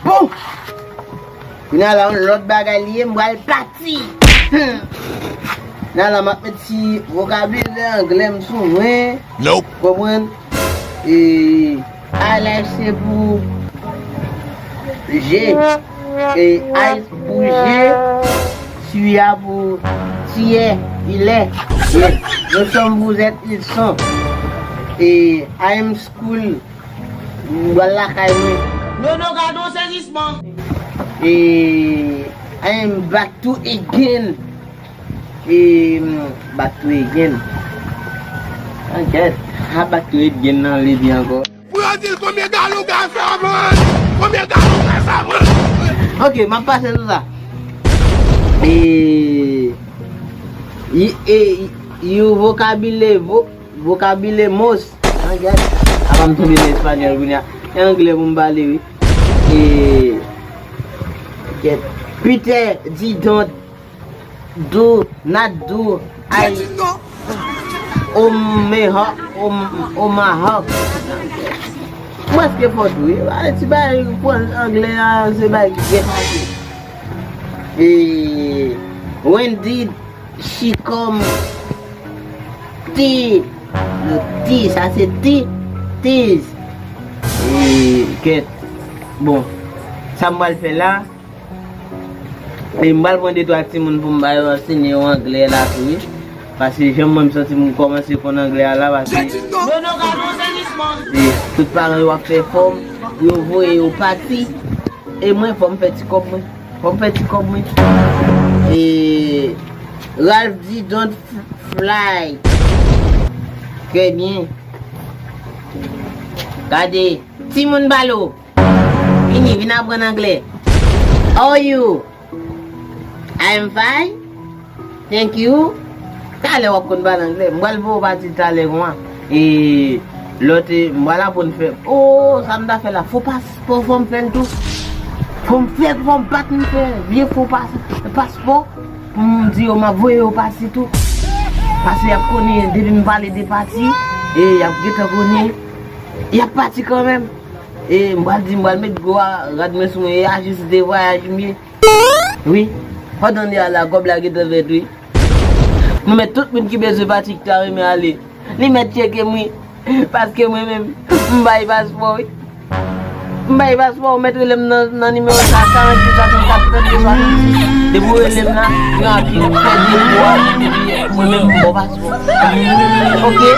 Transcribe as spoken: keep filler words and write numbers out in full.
Bon! Kounye a la, yon lòt bagay li ye, m pral pati. Hmm. Kounye a la, m ap met ti vokabilè anglè m sou mwen. Nope. Konprann? E, I like se pou je. E, I pou je. Celui-là pour tiye, il est. Yes. Nous sommes, vous êtes, ils sont. E, I am school. M pral lakay mwen. Nono, gade yon sezisman. E, I am back to again. E, back to again. Ankyèt. Ha, back to again nan vle di ankò. Pou yo di l konbyen galon gaz la vann? Konbyen galon gaz la vann? Ok, m ap pase sou sa. E, e, e, you vocabulary, vo-, vocabulary mos. Ankyèt. Apa m tonbe nan espanyòl kounye a. E anglè pou m pale, wi. E, ankyèt. Peter, di don't, do, not do, I, omehawk, om-, omahawk. M prèske fò tou, wi. Ba, ti bagay pou anglè a, se bagay ki byen fasil. E, when did she come? Ti. Ti, sa se ti. Tis. E, kèt. Bon. Sa m pral fè la, e m pral pran de twa timoun pou m ba yo ansenye yo anglè la tou, wi. Paske jan mwen m santi m kòmanse konn anglè a la, paske e tout paran yo ap fè efò pou yo voye yo pati. E mwen, fò m fè ti kòb mwen. Fò m fè ti kòb mwen. E Ralph di don't f-, fly. Trè byen. Gade, timoun balo. Vini, vin aprann anglè. How are you? I am fine. Thank you. Talè w ap konn pale anglè. M pral voye w pati talè konsa. E lòt, e, m pral aprann fè. Oh, sa m ta fè la. Fo paspò, fò m fè l tou. Fò m fè, fò m bat m fè vye fo pas-, paspò. Pou m di yo m ap voye yo pati tou. Paske y ap konnen depi m pale de pati, e y ap gentan konnen. Y ap pati kanmenm. E m pral di, m pral met gwo a-, rad mwen sou mwen, e ajans de vwayaj m ye. Wi. Pandan n ye a la, kòb la gentan fèt, wi. Nou mèt tout moun ki bezwen pati, ki ta renmen ale. Li mèt tcheke m, wi. Paske mwen menm, m bay paspò, wi. M bay paspò, ou mèt rele m nan, nan nimewo sa, karannde swasannkat trannde swasannsis. Depi w rele m la, gen anpil pèdi pou w, epi mwen menm, m ba w paspò. Oke?